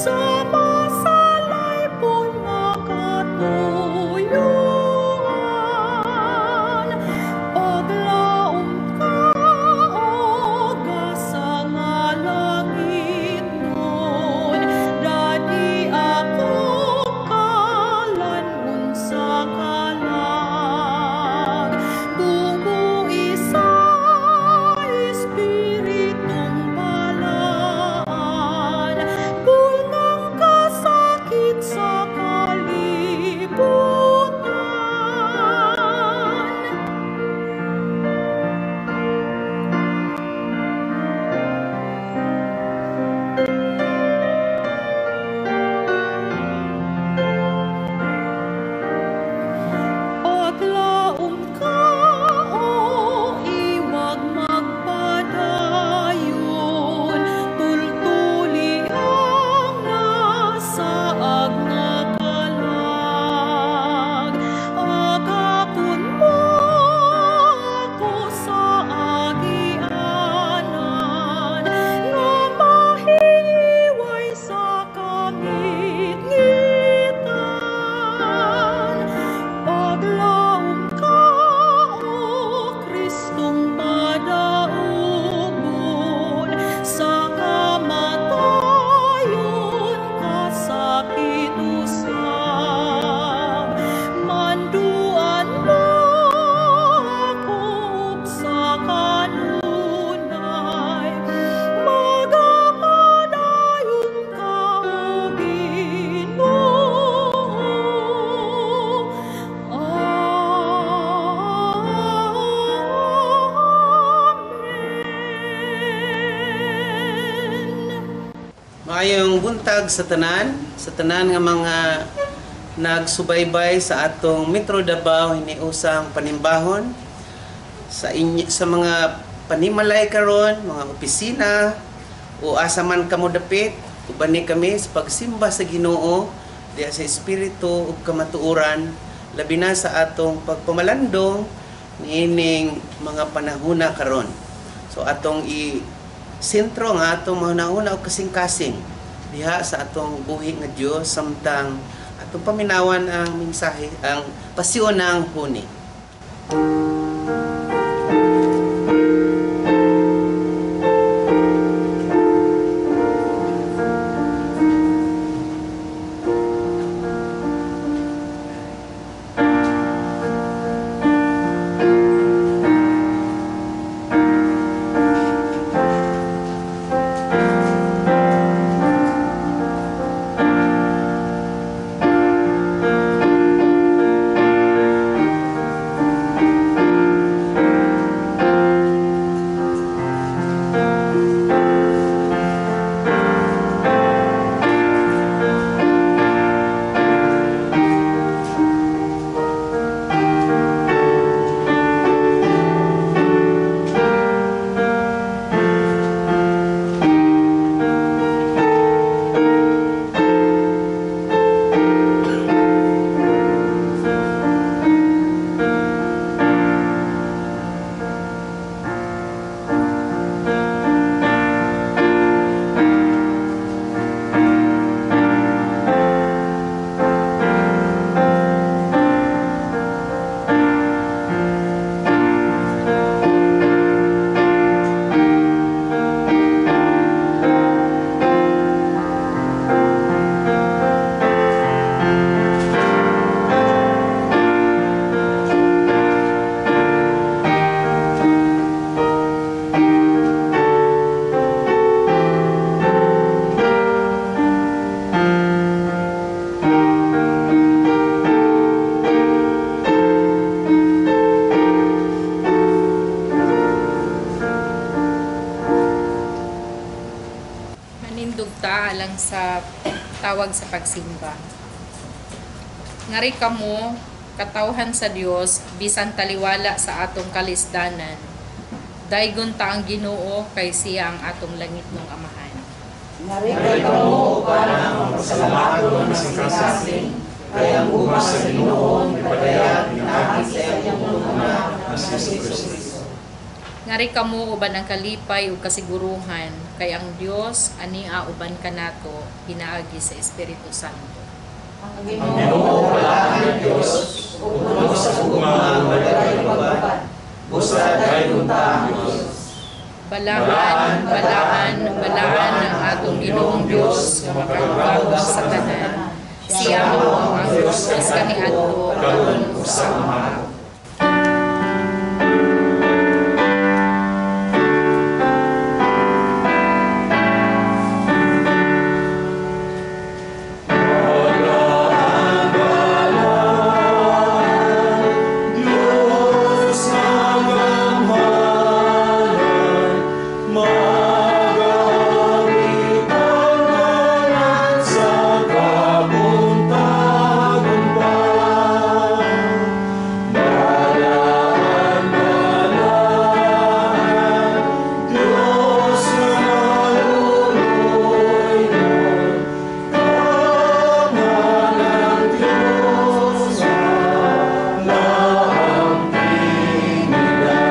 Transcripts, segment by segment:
Sa masalaypon nga katuyuan, Paglaom ka o gasa nga langitnon, Dadi ako kalan-on sa kalag, Bubui sa Espiritong Balaan, Pulnang kasakit sa kalibutan. Paglaom ka o iwag magpadayon, Tultuli ang nasaag nga kalag, Agakon mo ako sa agianan, Nga mahiway sa kamit-ngitan. Paglaom ka o Kristong madaugon, Sa kamatayon kasakit usab, Manduan mo ako sa kanunay, Magapadayon ka o Ginoo. Amen. Maayong buntag sa tanan nga mga nagsubaybay sa atong Metro Davao hiniusang panimbahon, sa inyo, sa mga panimalay karon, mga opisina o asa man kamo dapit, uban ni kami sa pagsimba sa Ginoo diha sa espiritu ug kamatuoran, labi na sa atong pagpamalandong niining mga panahona karon. So atong i sentro nga atong mahunahuna og kasing-kasing diha sa atong buhi nga Dios samtang atong paminawan ang mensahe, ang pasyon ng huni. Manindog ta alang sa tawag sa pagsimba. Ngari kamo katawhan sa Dios bisan taliwala sa atong kalisdanan. Daygon ta ang Ginoo kay siya ang atong langitnong Amahan. Ngari kamo uban ang pasalamaton sa kasing kay ang gugma sa Ginoo mipadayag pinaagi sa iyang bugtong Anak nga si Jesucristo. Ngari kamo uban ang kalipay ug kasiguruhan kay ang Dios ania uban kanato pinaagi sa Espiritu Santo. Ang Ginoo balaan nga Dios, ug puno sa gugma nga walay uban. Busa dayon ta ang Dios. Balaan, balaan, balaan ang atong Ginoong Dios nga makagagahom sa tanan. Siya mao ang Dios kaniadto, karon ug sa umaabot. Diyos nga gamhanan, magaawit ang tanan sa kabuntagon pa. Balaan, balaan, Diyos nga maluluy-on, gamhanan Diyos nga ang Trinidad.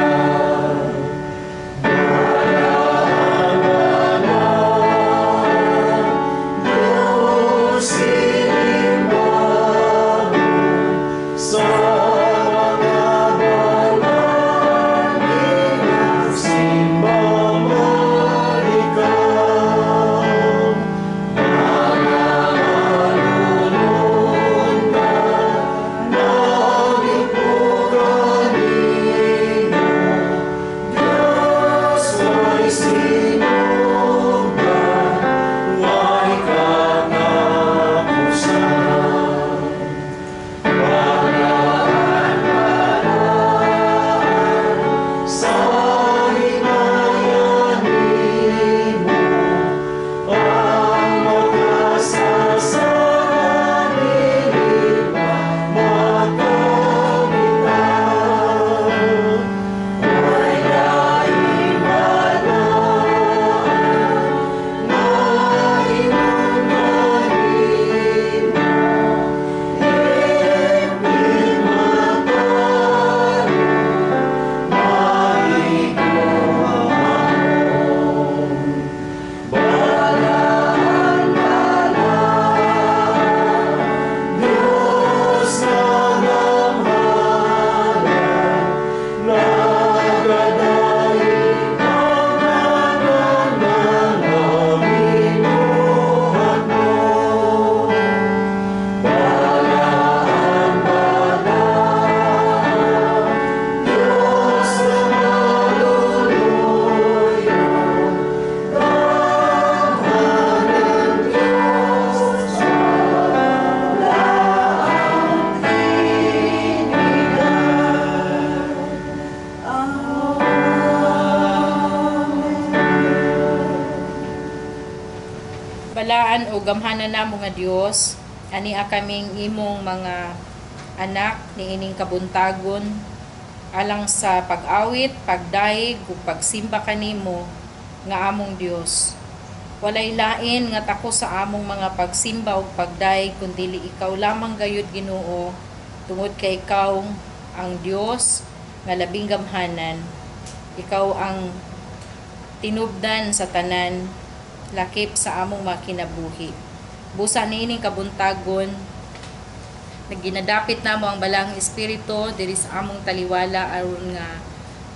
Balaan, balaan, Diyos isimbahon, sa mga balaan ginasimba man ikaw. Mga malulundan, naglikpo kanimo, Diyos way sinugdan, way katapusan. Balaan, balaan, sa himaya nimo, ang makasasala dili pa makabitaw. Way laing balaan nga hinungdan nimo, higpit matarong, mahigugmaon. Balaan, balaan, Diyos nga gamhanan, nagadayeg ang tanan mga binuhat mo. Balaan, balaan, Diyos nga maluluy-on, gamhanan Diyos wala ang Trinidad. Amen. Balaan o gamhanan namo nga Dios, ania kaming imong mga anak niining kabuntagon alang sa pag-awit, pagdayeg ug pagsimba kanimo nga among Dios. Walay lain nga tako sa among mga pagsimba ug pagdayeg kun dili ikaw lamang gayud, Ginoo, tungod kay ikaw ang Dios nga labing gamhanan. Ikaw ang tinubdan sa tanan lakip sa among mga kinabuhi. Busa niining kabuntagon, nagginadapit namo ang Balaang Espiritu diri sa among taliwala aron nga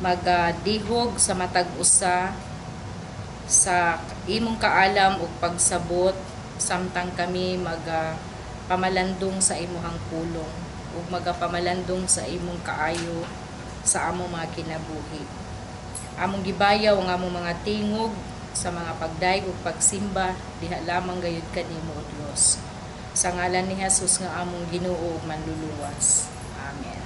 magadihog sa matag usa sa imong kaalam ug pagsabot samtang kami maga pamalandong sa imuhang pulong ug magapamalandong sa imong kaayo sa among mga kinabuhi. Among gibayaw ang among mga tingog sa mga pagdayeg ug pagsimba diha lamang gayud kanimo, O Dios. Sa ngalan ni Jesus nga among Ginoo ug Manluluwas. Amen.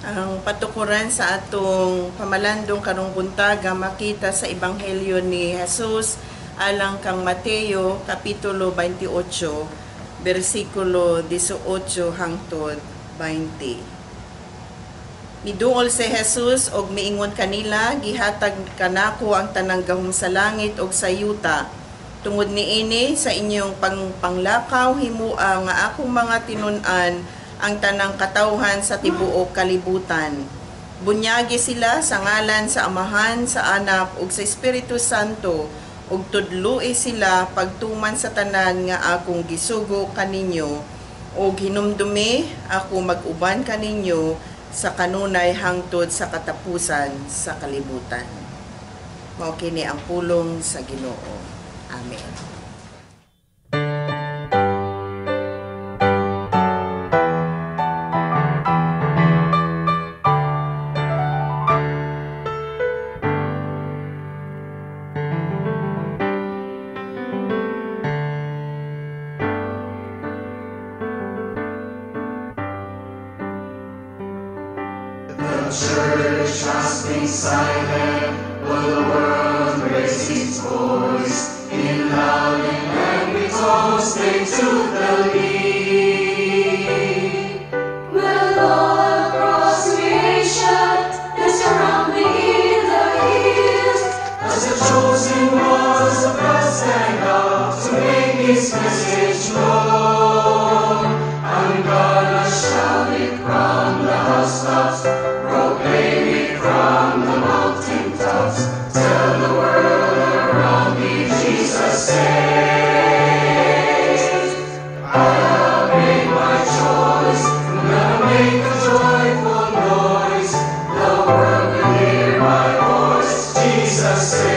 Ang patukuran sa atong pamalandong karong buntaga makita sa Ebanghelyo ni Jesus alang kang Mateo, kapitulo 28, bersikulo 18 hangtod 20. Miduol si Jesus og miingon kanila, "Gihatag kanako ang tanang gahom sa langit ug sa yuta. Tungod niini, sa inyong pangpanglakaw, himua nga akong mga tinun-an ang tanang katawhan sa tibuok kalibutan." Bunyagi sila sa ngalan sa Amahan, sa Anak ug sa Espiritu Santo ug tudloi sila pagtuman sa tanan nga akong gisugo kaninyo ug hinumdumi ako mag-uban kaninyo sa kanunay hangtod sa katapusan sa kalibutan. Mao kini ang pulong sa Ginoo. Amen. The church has been silent, but the world raised its voice. In loud and angry tones they took the lead. Well, all across creation, they surround me in the hills. As the chosen ones of God stand up to make His message known. I'm gonna shout it from the housetops, proclaim it from the mountaintops, tell the world around me Jesus saves. I have made my choice, I'm gonna make a joyful noise. The world will hear my voice, Jesus saves.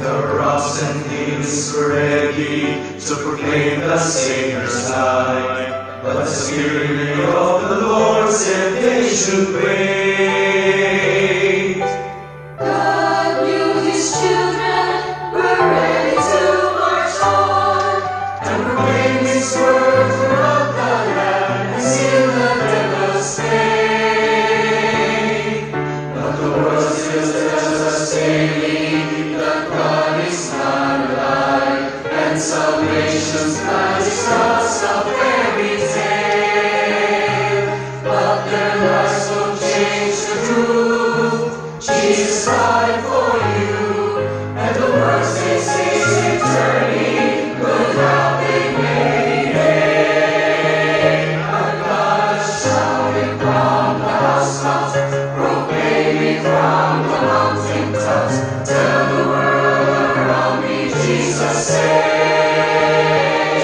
The rocks and hills were ready to proclaim the Savior's life, but the Spirit of the Lord said they should wait. God knew His children were ready to march on. And proclaim His word throughout the land and seal the devil's fate. But the world still tells us daily that God is not alive, and salvation's plan is just a fairy tale. But their lies don't change the truth. Jesus died for you, and the words they say seem turning. Good help they may hay. I'm gonna shout it from the housetops, proclaim it from the mountaintops, tell the world around me Jesus saves.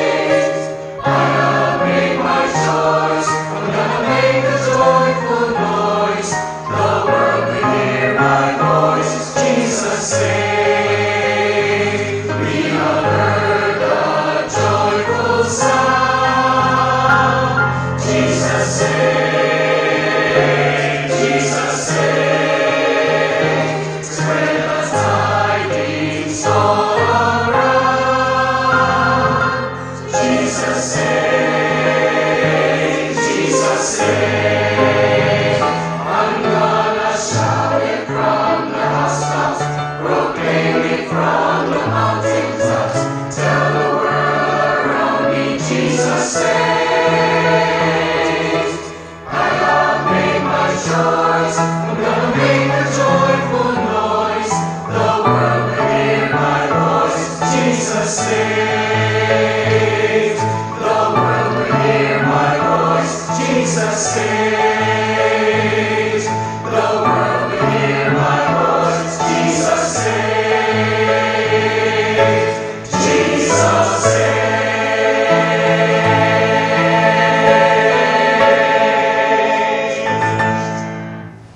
I have made my choice, I'm gonna make a joyful noise. The world will hear my voice, Jesus saves. We have heard the joyful sound. Jesus saves, Jesus saves. Spread the tidings all around. Jesus saves, Jesus saves. I'm gonna shout it from the housetops, proclaim it from the mountaintops, tell the world around me Jesus saves. I have made my choice, I'm gonna make a joyful noise. The world will hear my voice, Jesus saves. The world will hear my voice, Jesus saves. The world will hear my voice, Jesus saves. Jesus saves.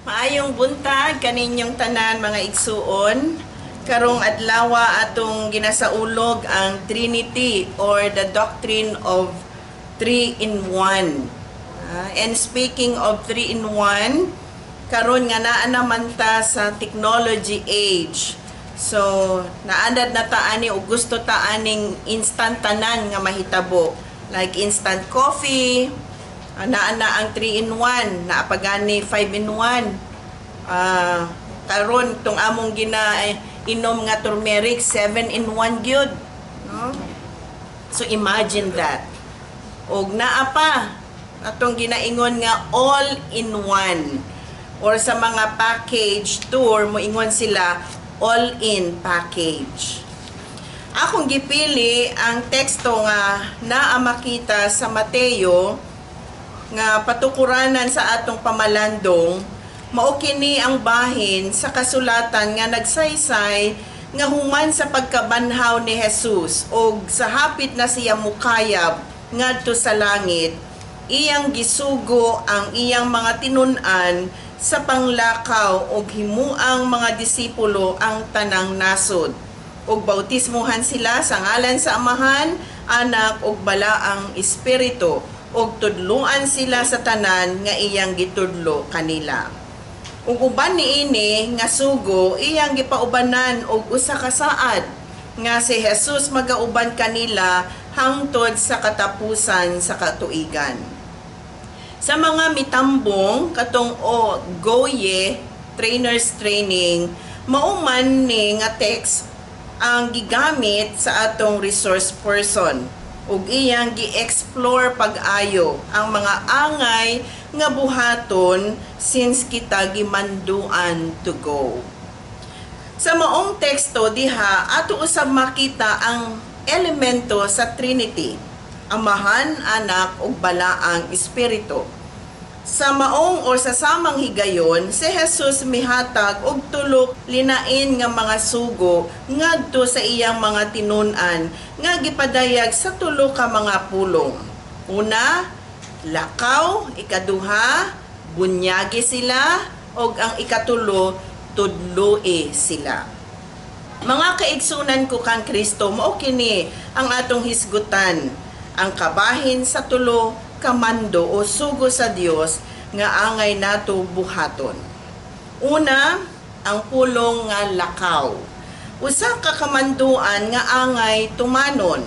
Maayong buntag kaninyong tanan, mga igsuon. Karong adlawa atong ginasaulog ang Trinity or the doctrine of three in one. And speaking of three in one, karon nga naa naman ta sa technology age. So, naanad na ta ani o gusto ta aning instant tanan nga mahitabo. Like instant coffee, naa na ang 3 in 1, naa pa gani 5 in 1. Karon tong among gina eh, inom nga turmeric, 7 in 1 gyud, no? So imagine that. Og naa pa atong ginaingon nga all in one or sa mga package tour, moingon sila all in package. Akong gipili ang teksto nga naa makita sa Mateo nga patukuranan sa atong pamalandong. Mao kini ang bahin sa kasulatan nga nagsaysay nga human sa pagkabanhaw ni Jesus og sa hapit na siya mukayab ngadto sa langit, iyang gisugo ang iyang mga tinun-an sa panglakaw og himuang mga disipulo ang tanang nasod ug bautismuhan sila sa ngalan sa Amahan, Anak ug Balaang Espiritu ug tudluan sila sa tanan nga iyang gitudlo kanila. Ug uban niini nga sugo, iyang gipaubanan og usa ka saad nga si Jesus magauban kanila hangtod sa katapusan sa katuigan. Sa mga mitambong katong o Goye Trainers Training, mao man ni nga text ang gigamit sa atong resource person ug iyang gi-explore pag-ayo ang mga angay nga buhaton since kita gimanduan to go. Sa maong teksto diha, ato usab makita ang elemento sa Trinity, Amahan, Anak ug Balaang Espiritu. Sa maong o sa samang higayon, si Jesus mihatag og tulo linain nga mga sugo ngadto sa iyang mga tinun-an nga gipadayag sa tulo ka mga pulong. Una, lakaw; ikaduha, bunyagi sila; og ang ikatulo, tudloi sila. Mga kaigsunan ko kang Kristo, mao kini ang atong hisgutan, ang kabahin sa tulo ka mando o sugo sa Dios nga angay nato buhaton. Una, ang pulong nga lakaw. Usa ka kamanduan nga angay tumanon.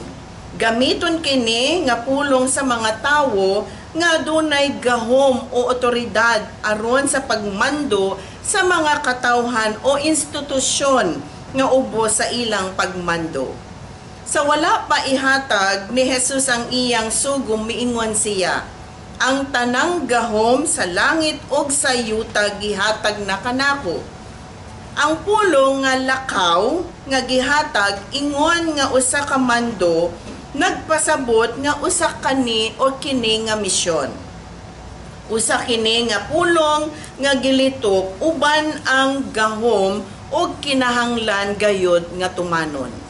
Gamiton kini nga pulong sa mga tawo nga dunay gahom o otoridad aron sa pagmando sa mga katawhan o institusyon nga ubos sa ilang pagmando. Sa wala pa ihatag ni Jesus ang iyang sugo, miingon siya, "Ang tanang gahom sa langit ug sa yuta gihatag na kanako." Ang pulong nga lakaw nga gihatag ingon nga usa ka mando nagpasabot nga usa kani o kini nga misyon. Usa kini nga pulong nga gilitok uban ang gahom ug kinahanglan gayud nga tumanon.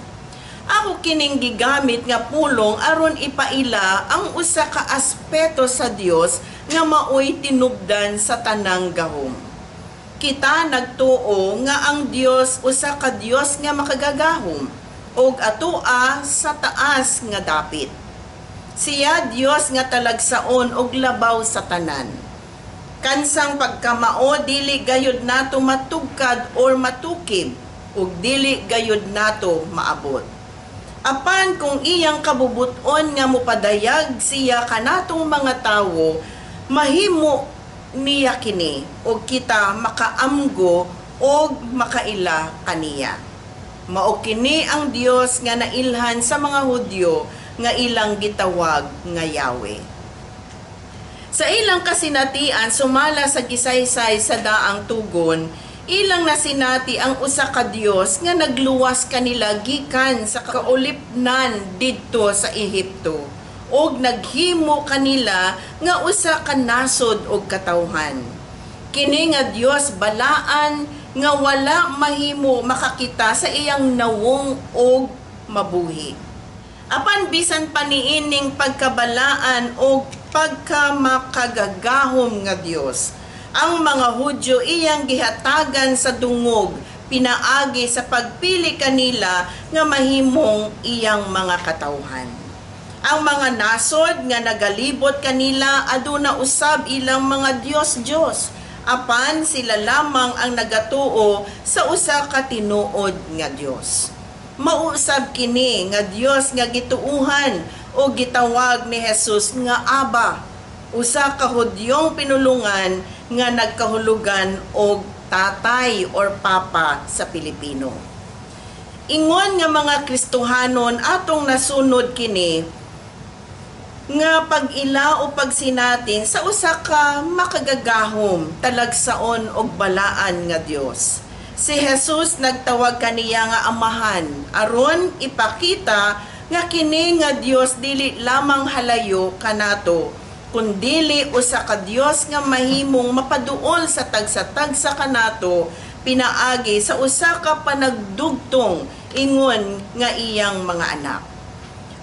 Ako kining gigamit nga pulong aron ipaila ang usa ka aspeto sa Dios nga maoy tinubdan sa tanang gahom. Kita nagtuo nga ang Dios usa ka Dios nga makagagahom ug atoa sa taas nga dapit. Siya Dios nga talagsaon ug labaw sa tanan. Kansang pagkamao dili gayud nato matugkad or matukib ug dili gayud nato maabot. Apan kung iyang kabubuton nga mopadayag siya kanatong mga tawo, mahimo niya kini ug kita makaamgo og makaila kaniya. Mao kini ang Dios nga nailhan sa mga Hudyo nga ilang gitawag nga Yahweh. Sa ilang kasinatian sumala sa gisaysay sa daang tugon, ilang nasinati ang usa ka Dios nga nagluwas kanila gikan sa kaulipnan didto sa Ehipto ug naghimo kanila nga usa ka nasod og katawhan. Kini nga Dios balaan nga wala mahimo makakita sa iyang nawong og mabuhi. Apan bisan pa niining pagkabalaan og pagkamakagagahom nga Dios, ang mga Hudyo iyang gihatagan sa dungog pinaagi sa pagpili kanila nga mahimong iyang mga katawhan. Ang mga nasod nga nagalibot kanila aduna usab ilang mga Dios-Dios, apan sila lamang ang nagatuo sa usa ka tinuod nga Dios. Mauusab kini nga Dios nga gituuhan o gitawag ni Jesus nga Aba, usa ka Hudyong pinulungan nga nagkahulugan og tatay or papa sa Pilipino. Ingon nga mga Kristohanon, atong nasunod kini nga pag-ila o pagsinatin sa usa ka makagagahom, talagsaon og balaan nga Dios. Si Jesus nagtawag kaniya nga Amahan aron ipakita nga kini nga Dios dili lamang halayo kanato, kundili usa ka Dios nga mahimong mapaduol sa tagsa-tagsa kanato pinaagi sa usa ka panagdugtong ingon nga iyang mga anak.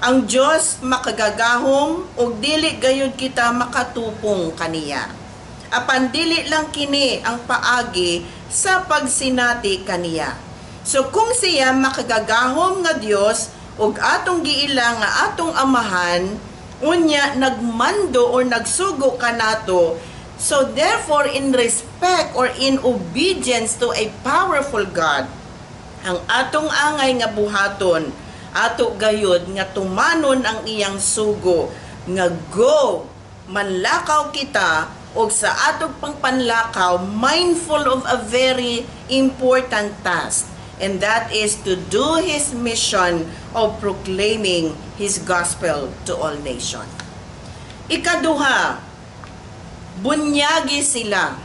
Ang Dios makagagahom ug dili gayud kita makatupong kaniya. Apan dili lang kini ang paagi sa pagsinati kaniya. So kung siya makagagahom nga Dios ug atong giila nga atong Amahan, unya nagmando or nagsugo kanato, so therefore in respect or in obedience to a powerful God, ang atong angay nga buhaton, ato gayud nga tumanon ang iyang sugo nga go, manlakaw kita, og sa atong pangpanlakaw, mindful of a very important task, and that is to do His mission of proclaiming His gospel to all nations. Ikaduha, bunyagi sila.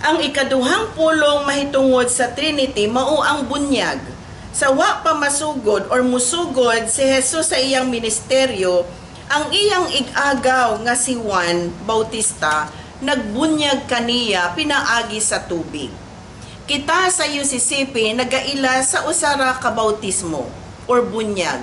Ang ikaduhang pulong mahitungod sa Trinity mao ang bunyag. Sa wa pa masugod or musugod si Jesus sa iyang ministeryo, ang iyang ig-agaw nga si Juan Bautista nagbunyag kaniya pinaagi sa tubig. Kita sa UCCP nagaila sa usara ka bautismo or bunyag.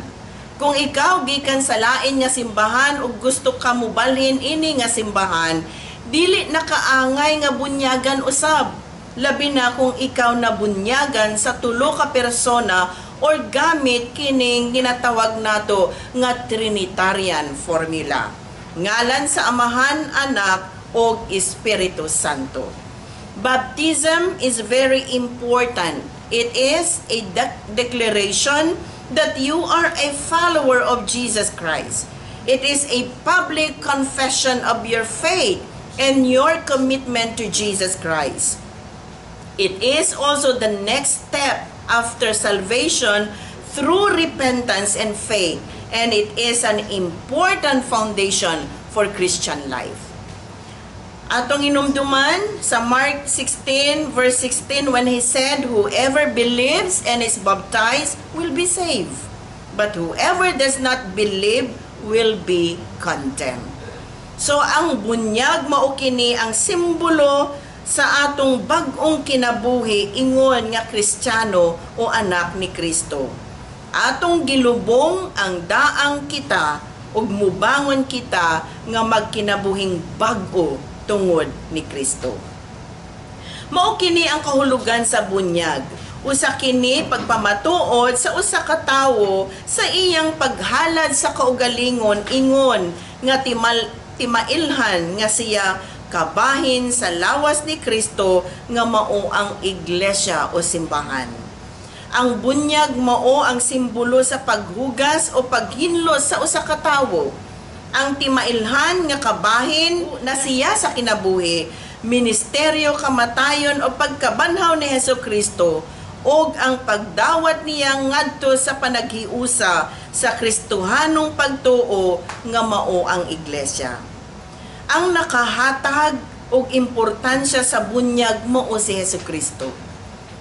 Kung ikaw gikan sa lain nga simbahan ug gusto ka mobalhin ini nga simbahan, dili nakaangay nga bunyagan usab. Labi na kung ikaw nabunyagan sa tulo ka persona or gamit kining ginatawag nato nga Trinitarian formula. Ngalan sa Amahan, Anak ug Espiritu Santo. Baptism is very important. It is a declaration that you are a follower of Jesus Christ. It is a public confession of your faith and your commitment to Jesus Christ. It is also the next step after salvation through repentance and faith, and it is an important foundation for Christian life. Atong inumduman sa Mark 16 verse 16, when He said, "Whoever believes and is baptized will be saved, but whoever does not believe will be condemned." So ang bunyag mao kini ang simbolo sa atong bag-ong kinabuhi ingon nga Kristiyano o anak ni Kristo. Atong gilubong ang daang kita ug mubangon kita nga magkinabuhing bag-o tungod ni Kristo. Mao kini ang kahulugan sa bunyag. Usa kini pagpamatuod sa usa ka tawo sa iyang paghalad sa kaugalingon ingon nga timailhan nga siya kabahin sa lawas ni Kristo nga mao ang iglesia o simbahan. Ang bunyag mao ang simbolo sa paghugas o paghinlos sa usa ka tawo. Ang timailhan nga kabahin na siya sa kinabuhi, ministeryo, kamatayon o pagkabanhaw ni Hesus Kristo ug ang pagdawat niya ngadto sa panaghiusa sa Kristohanong pagtuo nga mao ang iglesia. Ang nakahatag og importansya sa bunyag mao si Hesus Kristo.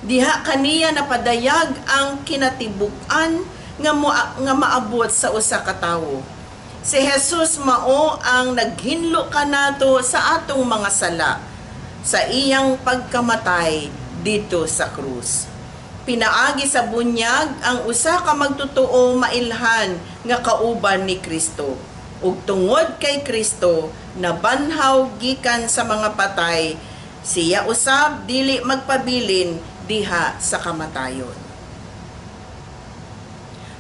Diha kaniya napadayag ang kinatibuk-an nga maabot sa usa ka tawo. Si Jesus mao ang naghinlo kanato sa atong mga sala sa iyang pagkamatay dito sa krus. Pinaagi sa bunyag, ang usa ka magtotoo mailhan nga kauban ni Kristo. Ug tungod kay Kristo nabanhaw gikan sa mga patay, siya usab dili magpabilin diha sa kamatayon.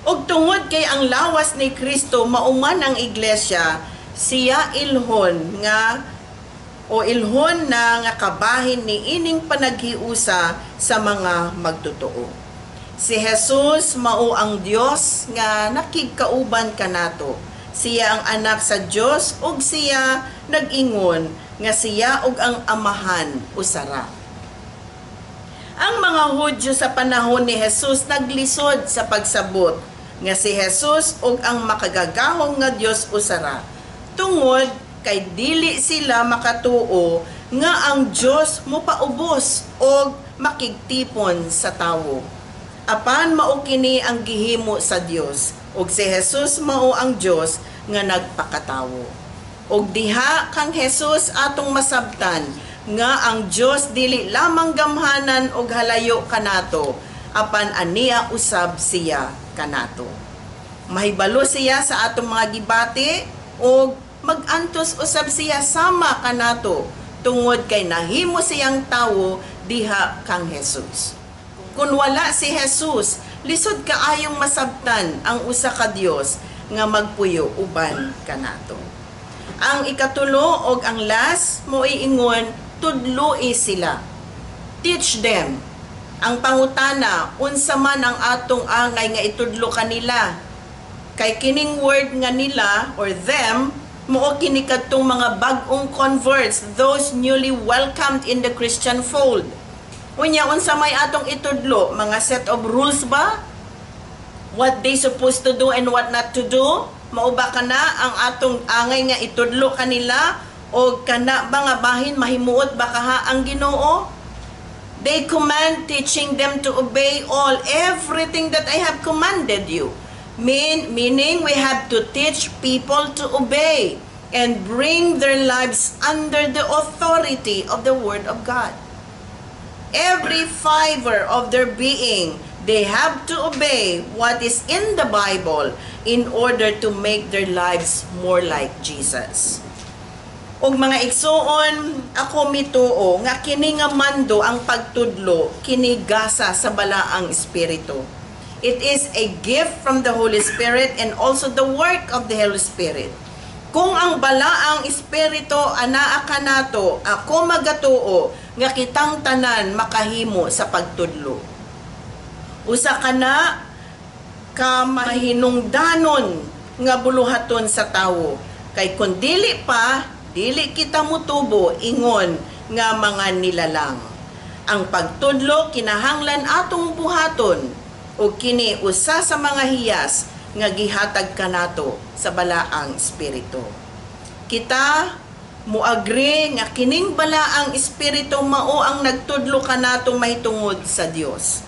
Ug tungod kay ang lawas ni Kristo mauman ang iglesia, siya ilhon nga o ilhon na nga kabahin ni ining panaghiusa sa mga magtotoo. Si Jesus mao ang Dios nga nakigkauban kanato. Siya ang anak sa Dios ug siya nag-ingon nga siya ug ang Amahan usara. Ang mga Hudyo sa panahon ni Jesus naglisod sa pagsabot nga si Jesus ug ang makagagahom nga Dios usara, tungod kay dili sila makatuo nga ang Dios mopaubos og makigtipon sa tawo. Apan mao kini ang gihimo sa Dios, ug si Jesus mao ang Dios nga nagpakatawo. Ug diha kang Jesus atong masabtan nga ang Dios dili lamang gamhanan ug halayo kanato, apan ania usab siya kanato. Mahibalo siya sa atong mga gibati ug magantos usab siya sama kanato tungod kay nahimo siyang tawo diha kang Jesus. Kung wala si Jesus, lisod kaayong masabtan ang usa ka Dios nga magpuyo uban kanato. Ang ikatulo og ang last, moiingon, tudloi sila. Teach them. Ang pangutana, unsa man ang atong angay nga itudlo kanila? Kay kining word nga "nila" or "them" mao kini kadtong mga bag-ong converts, those newly welcomed in the Christian fold. Unya, unsa may atong itudlo? Mga set of rules ba? What they supposed to do and what not to do? Mao ba kana ang atong angay nga itudlo kanila, o kana ba nga bahin mahimuot ba kaha ang Ginoo? They command, teaching them to obey all everything that I have commanded you. Meaning we have to teach people to obey and bring their lives under the authority of the Word of God. Every fiber of their being, they have to obey what is in the Bible in order to make their lives more like Jesus. Og mga igsuon, ako mituo nga kini nga mando, ang pagtudlo, kini gasa sa Balaang Espiritu. It is a gift from the Holy Spirit and also the work of the Holy Spirit. Kung ang Balaang Espiritu anaa kanato, ako magatuo nga kitang tanan makahimo sa pagtudlo. Usa kana ka mahinungdanon nga buluhaton sa tawo, kay kun dili pa, dili kita mutubo ingon nga mga nilalang. Ang pagtudlo kinahanglan atong buhaton, ug kini usa sa mga hiyas nga gihatag kanato sa Balaang Espiritu. Kita muagree nga kining Balaang Espiritu mao ang nagtudlo kanato mahitungod sa Dios.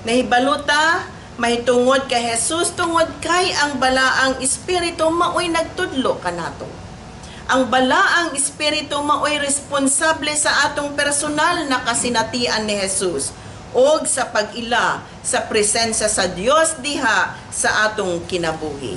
Nahibalo ta mahitungod kay Jesus tungod kay ang Balaang Espiritu maoy nagtudlo kanato. Ang Balaang Espiritu maoy responsable sa atong personal na kasinatian ni Jesus og sa pag-ila sa presensya sa Dios diha sa atong kinabuhi.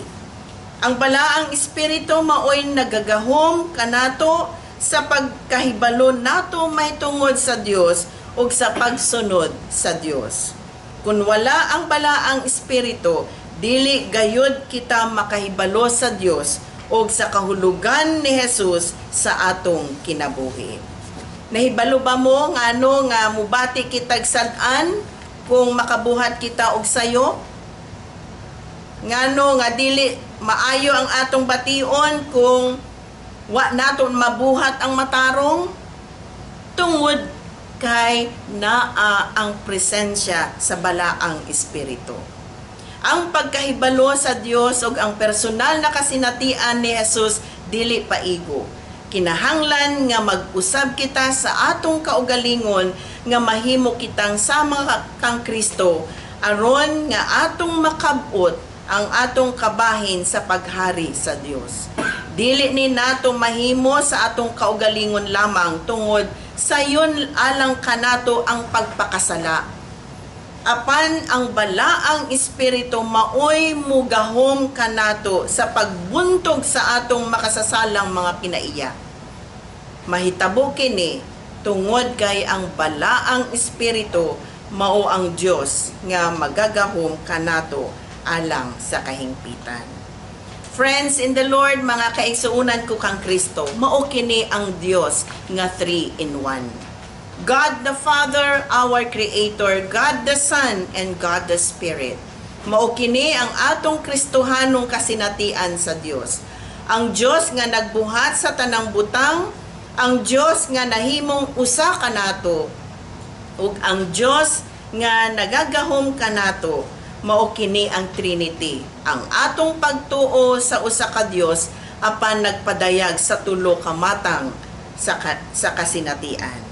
Ang Balaang Espiritu maoy nagagahom kanato sa pagkahibalo nato mahitungod sa Dios ug sa pagsunod sa Dios. Kung wala ang Balaang Espiritu, dili gayud kita makahibalo sa Dios ug sa kahulugan ni Jesus sa atong kinabuhi. Nahibalo ba mo nga ano nga mubati kitag sad-an kung makabuhat kita og sayo? Ngano nga dili maayo ang atong bation kung wa naton mabuhat ang matarong? Tungod kay naa ang presensya sa Balaang Espiritu. Ang pagkahibalo sa Dios ug ang personal na kasinatian ni Jesus dili paigo. Kinahanglan nga mag-usab kita sa atong kaugalingon nga mahimo kitang sama kang Kristo aron nga atong makab-ot ang atong kabahin sa paghari sa Dios. Dili ni nato mahimo sa atong kaugalingon lamang tungod sayon alang kanato ang pagpakasala. Apan ang Balaang Espiritu maoy mugahom kanato sa pagbuntog sa atong makasasalang mga kinaiya. Mahitabo kini tungod kay ang Balaang Espiritu mao ang Dios nga magagahom kanato alang sa kahingpitan. Friends in the Lord, mga kaigsuonan ko kang Kristo, mao kini ang Dios nga 3 in 1. God the Father, our Creator, God the Son, and God the Spirit. Mao kini ang atong Kristohanong kasinatian sa Dios. Ang Dios nga nagbuhat sa tanang butang, ang Dios nga nahimong usa kanato, ug ang Dios nga nagagahom kanato. Mao kini ang Trinity. Ang atong pagtuo sa usa ka Dios apan nagpadayag sa tulo ka matang sa kasinatian.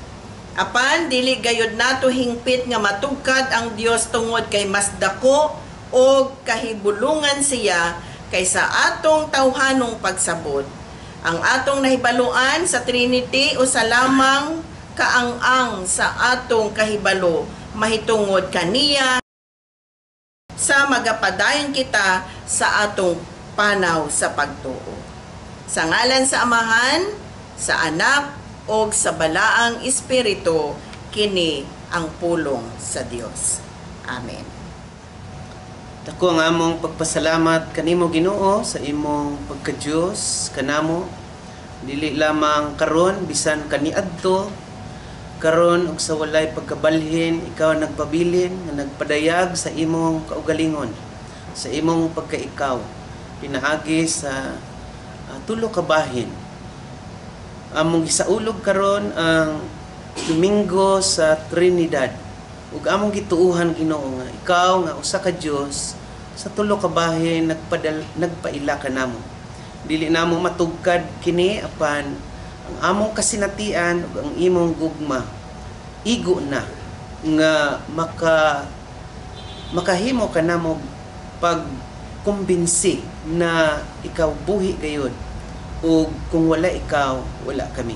Apan dili gayud nato hingpit nga matugkad ang Dios tungod kay mas dako og kahibulungan siya kaysa atong tawhanong pagsabot. Ang atong nahibaluan sa Trinity usa lamang kaang-ang sa atong kahibalo mahitungod kaniya sa magapadayon kita sa atong panaw sa pagtuo. Sa ngalan sa Amahan, sa Anak, og sa Balaang Espiritu, kini ang pulong sa Dios. Amen. Dako ang among pagpasalamat kanimo, Ginoo, sa imong pagka-Dios kanamo, dili lamang karon, bisan kaniadto, karon ug sa walay pagkabalhin. Ikaw nagpabilin nga nagpadayag sa imong kaugalingon, sa imong pagkaikaw, pinaagi sa tulo ka bahin. Among gisaulog karon ang Domingo sa Trinidad ug among gituuhan, Ginoo, nga ikaw nga usa ka Dios sa tulo ka bahin nagpaila kanamo. Dili namo matugkad kini, apan ang among kasinatian ug ang imong gugma igo na nga makahimo kanamo pagkumbinsi na ikaw buhi gayud ug kung wala ikaw, wala kami.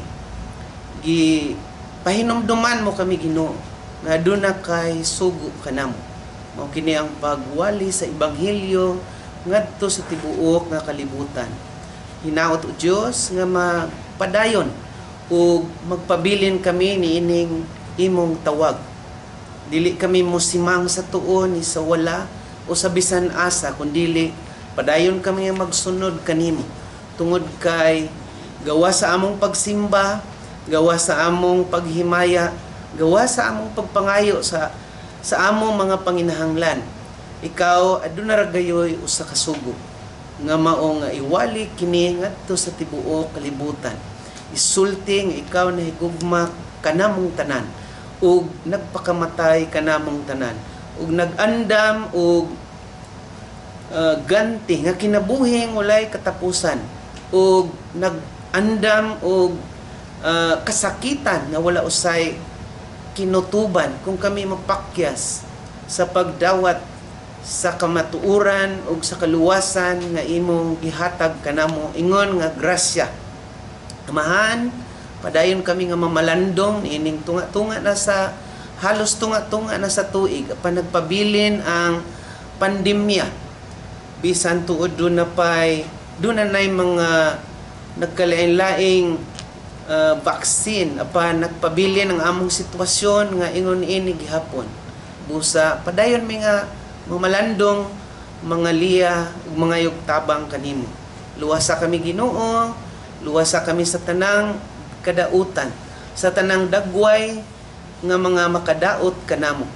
Gi pahinumduman mo kami, Ginoo, nga aduna kay sugo kanamo. Mao kini ang pagwali sa ebanghelyo ngadto sa tibuok nga kalibutan. Hinaot, o Dios, nga mapadayon ug magpabilin kami niining imong tawag. Dili kami mosimang sa tuo ni sa wala o sa bisan asa, kundili padayon kami nga magsunod kanimo tungod kay gawa sa among pagsimba, gawa sa among paghimaya, gawa sa among pagpangayo sa among mga panginahanglan, ikaw aduna ra gayoy usa ka sugo nga mao nga iwali kini ngadto sa tibuok kalibutan, isulti nga ikaw nahigugma kanamong tanan ug nagpakamatay kanamong tanan ug nag-andam og ganti nga kinabuhing walay katapusan ug nag-andam og kasakitan nga wala usay kinutuban kung kami mapakyas sa pagdawat sa kamatuoran ug sa kaluwasan nga imong gihatag kanamo ingon nga grasya. Amahan, padayon kami nga mamalandong niining tunga-tunga na sa halos tunga-tunga na sa tuig apan nagpabilin ang pandemya. Bisan tuod duna pay duna nay mga nagkalain-laing vaccine, apan nagpabilin ang among sitwasyon nga ingon ini gihapon. Busa padayon mi nga mamalandong, mga liya ug mga tabang kanimo. Luwasa kami, Ginoo, luwasa kami sa tanang kadautan, sa tanang dagway nga mga makadaot kanamo.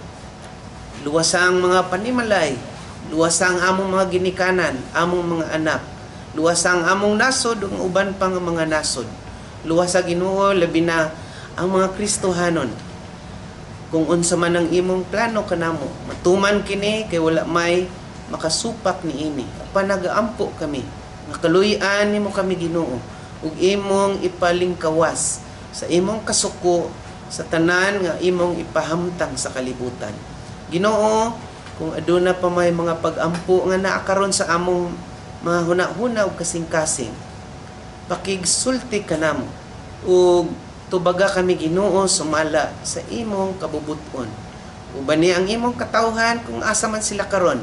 Luwasa ang mga panimalay, luwasa ang among mga ginikanan, among mga anak, luwasa ang among nasod ug uban pa nga mga nasod. Luwasa, Ginoo, labi na ang mga Kristohanon. Kung unsa man ang imong plano kanamo, matuman kini kay wala may makasupak niini. Apan nagaampo kami nga kaluy-an nimo kami, Ginoo, ug imong ipalingkawas sa imong kasuko sa tanan nga imong ipahamtang sa kalibutan. Ginoo, kung aduna pa may mga pag-ampo nga naa karon sa among mga huna-huna ug kasing-kasing, pakigsulti kanamo ug tubaga kami, Ginoo, sumala sa imong kabubuton. Uban ni ang imong katawhan kung asa man sila karon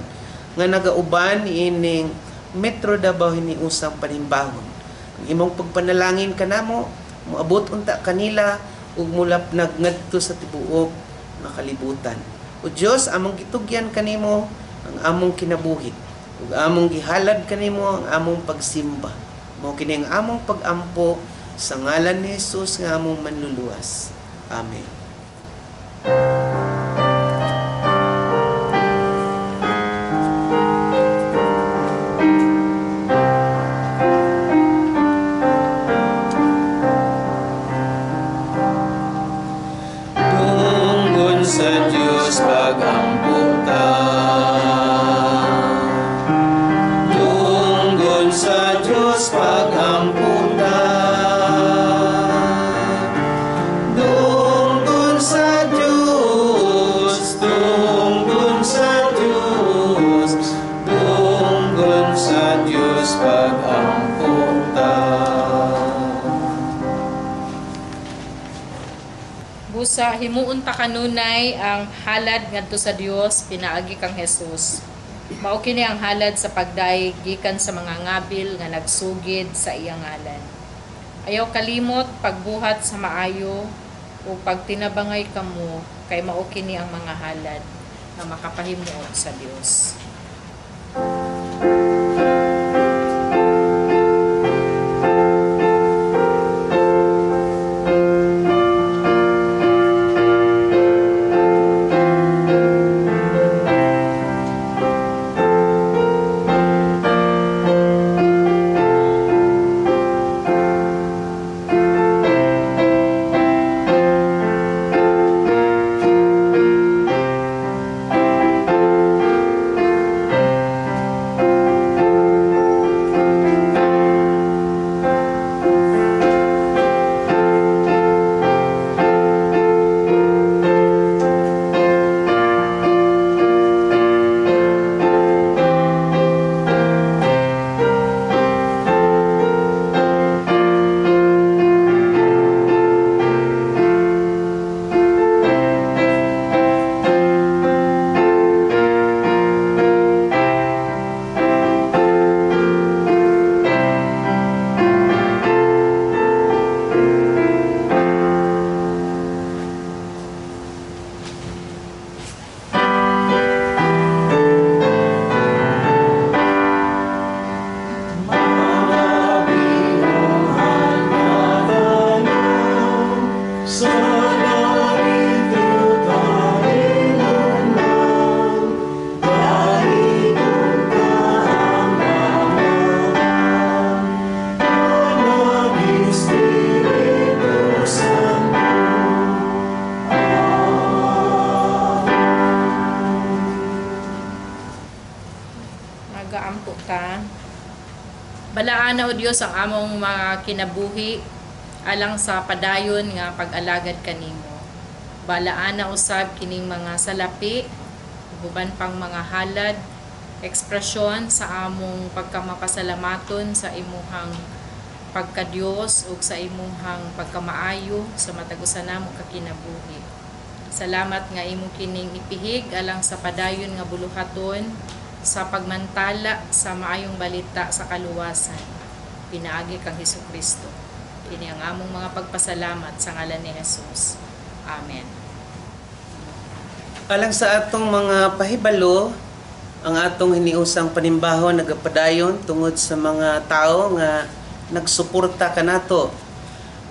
nga nagauban niining Metro Davao Hiniusang Panimbahon. Ang imong pagpanalangin kanamo moabot unta kanila ug mulapnag ngadto sa tibuok nga kalibutan. O Dios, among gitugyan kanimo ang among kinabuhi ug among gihalad kanimo ang among pagsimba. Mao kini ang among pagampo sa ngalan ni Jesus nga among manluluwas. Amen. Tungod sa Diyos pagamputa, tungod sa Diyos pagamputa, tungod Usa himuon ta kanunay ang halad ngadto sa Dios pinaagi kang Jesus. Mao kini ang halad sa pagdayeg gikan sa mga ngabil nga nagsugid sa iyang ngalan. Ayaw kalimot pagbuhat sa maayo ug pagtinabangay kamo kay mao kini ang mga halad nga makapahimuot sa Dios. Magaampo ta. Balaan o Dios ang among mga kinabuhi alang sa padayon nga pag-alagad kanimo. Balaan na usab kining mga salapi, uban pang mga halad, ekspresyon sa among pagkamapasalamaton sa imuhang pagkadiyos ug sa imuhang pagkamaayo sa matag usa namo ka kinabuhi. Salamat nga imo kining ipihig alang sa padayon nga buluhaton sa pagmantala sa maayong balita sa kaluwasan pinaagi kang Hesukristo. Kini ang among mga pagpasalamat sa ngalan ni Jesus. Amen. Alang sa atong mga pahibalo, ang atong hiniusang panimbahon nagapadayon tungod sa mga tao nga nagsuporta kanato,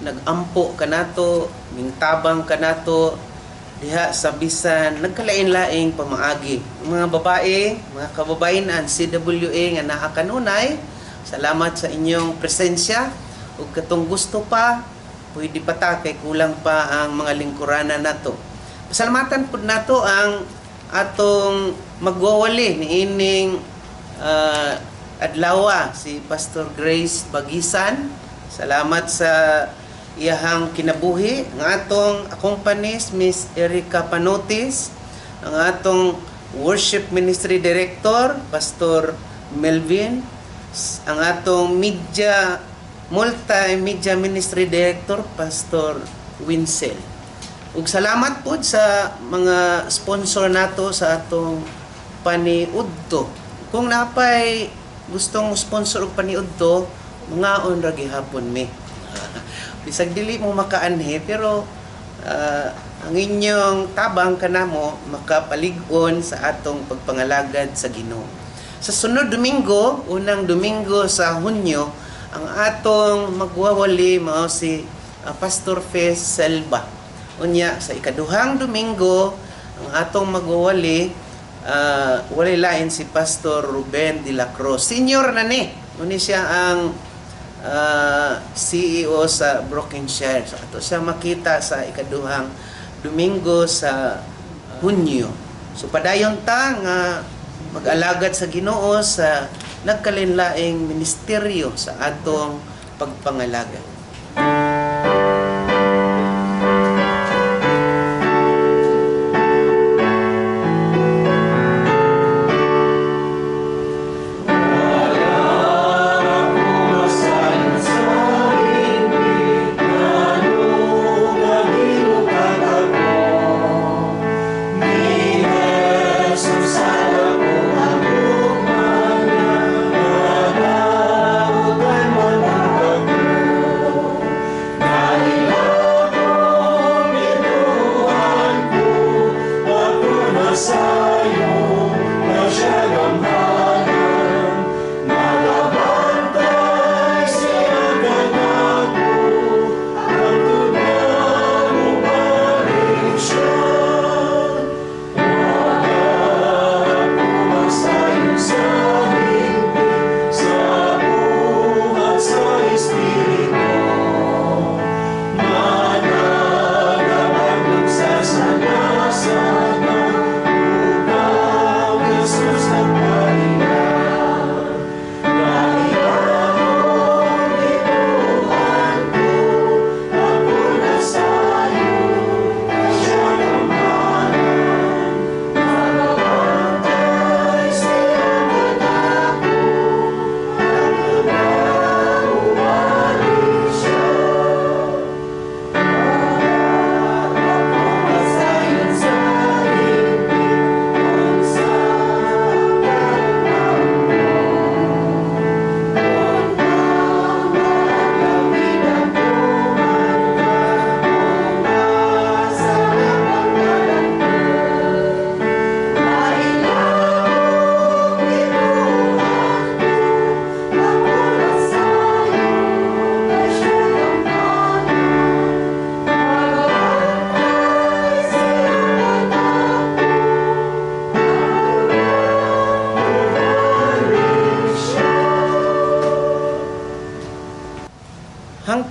nagampo kanato, mingtabang kanato diha sa bisan nagkalain-laing pamaagi. Ang mga babae, mga kababayenan, CWA nga naa kanunay, salamat sa inyong presensya. Ug katong gusto pa, pwede pa ta kay kulang pa ang mga lingkuranan nato. Pasalamatan pud nato ang atong magwawali niining adlawa, si Pastor Grace Bagisan. Salamat sa iyahang kinabuhi. Ang atong accompanist, Miss Erica Panotis. Ang atong Worship Ministry Director, Pastor Melvin. Ang atong Multimedia Ministry Director, Pastor Winsel. Ug salamat pod sa mga sponsor nato sa atong paniudto. Kung napay gustong sponsor og paniudto, mangaon ra gihapon mi. Bisag dili mo makaanhi, pero ang inyong tabang kanamo makapalig-on sa atong pagpangalagad sa Ginoo. Sa sunod Domingo, unang Domingo sa Hunyo, ang atong magwawali mao si Pastor Fe Selva. Unya sa ikaduhang Domingo, ang atong magwawali walay lain si Pastor Ruben de la Cruz. Senior na ni. Uni siya ang CEO sa Brokenshire. So ato siya makita sa ikaduhang Domingo sa Hunyo. So padayon ta nga mag-alagad sa Ginoo sa nagkalinlaing ministeryo sa atong pagpangalagad. Sa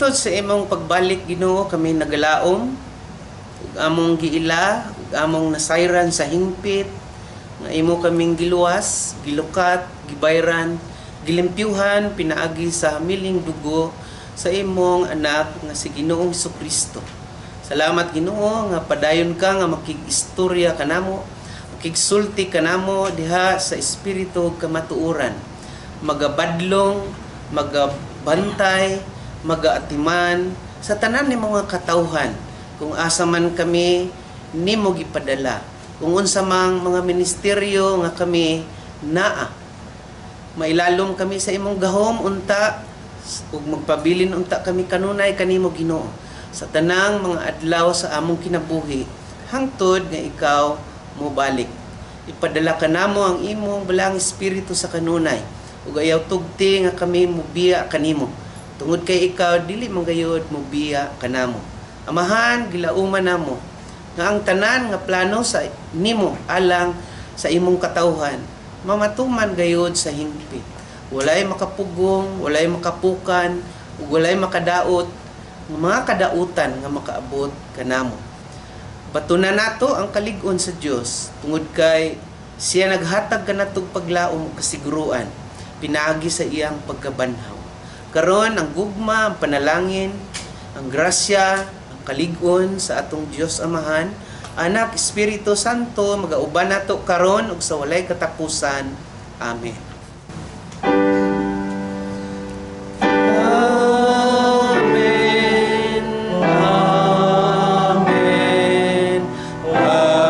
Hangtod sa imong pagbalik, Ginoo, kami nagalaom ug among giila ug among nasayran sa hingpit nga imo kaming giluwas, gilukat, gibayran, gilimpyuhan pinaagi sa miling dugo sa imong anak nga si Ginoong Kristo. Salamat, Ginoo, nga padayon ka nga makig-istorya kanamo, makigsulti kanamo diha sa espiritu ug kamatuoran. Magabadlong, magabantay, magaatiman sa tanan ni mga katawhan kung asa man kami nimo gipadala, kung unsa mang mga ministeryo nga kami naa, mailalom kami sa imong gahom unta ug magpabilin unta kami kanunay kanimo, Ginoo, sa tanang mga adlaw sa among kinabuhi hangtod nga ikaw mobalik. Ipadala kanamo ang imong Balaang Espiritu sa kanunay ug ayaw tugti nga kami mubiya kanimo tungod kay ikaw dili man gayud mubiya kanamo. Amahan, gilauman namo nga ang tanan nga plano sa nimo alang sa imong katawhan mamatuman gayud sa hingpit. Walay makapugong, walay makapukan, ug walay makadaot nga mga kadautan nga makaabot kanamo. Batunan nato ang kalig-on sa Dios tungod kay siya naghatag kanatog paglaom ug kasiguruan pinaagi sa iyang pagkabanhaw. Karon ang gugma, ang panalangin, ang grasya, ang kalig-on sa atong Dios Amahan, Anak, Espiritu Santo magauban nato karon ug sa walay katapusan. Amen. Amen. Amen. Amen.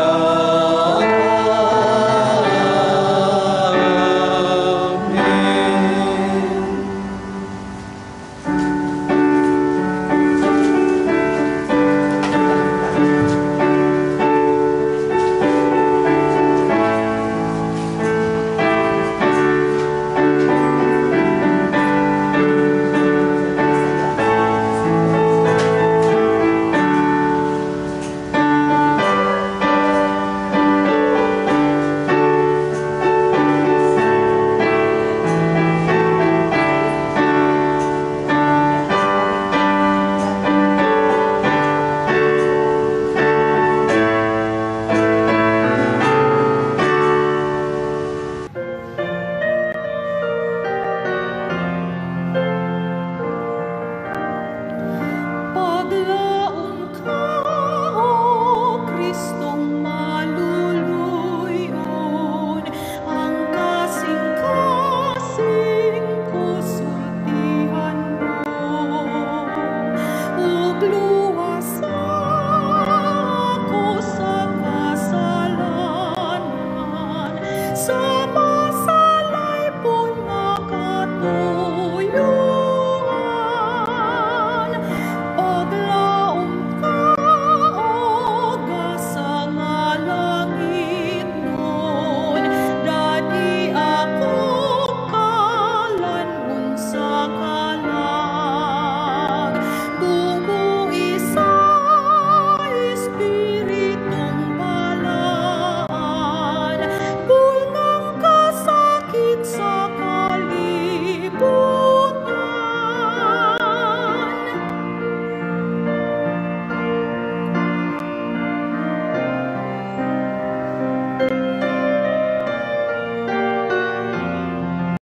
Paglaom ka, O Kristong maluluyon, ang kasing-kasing ko sultihan mo, ug luwasa ako sa kasalanan, sa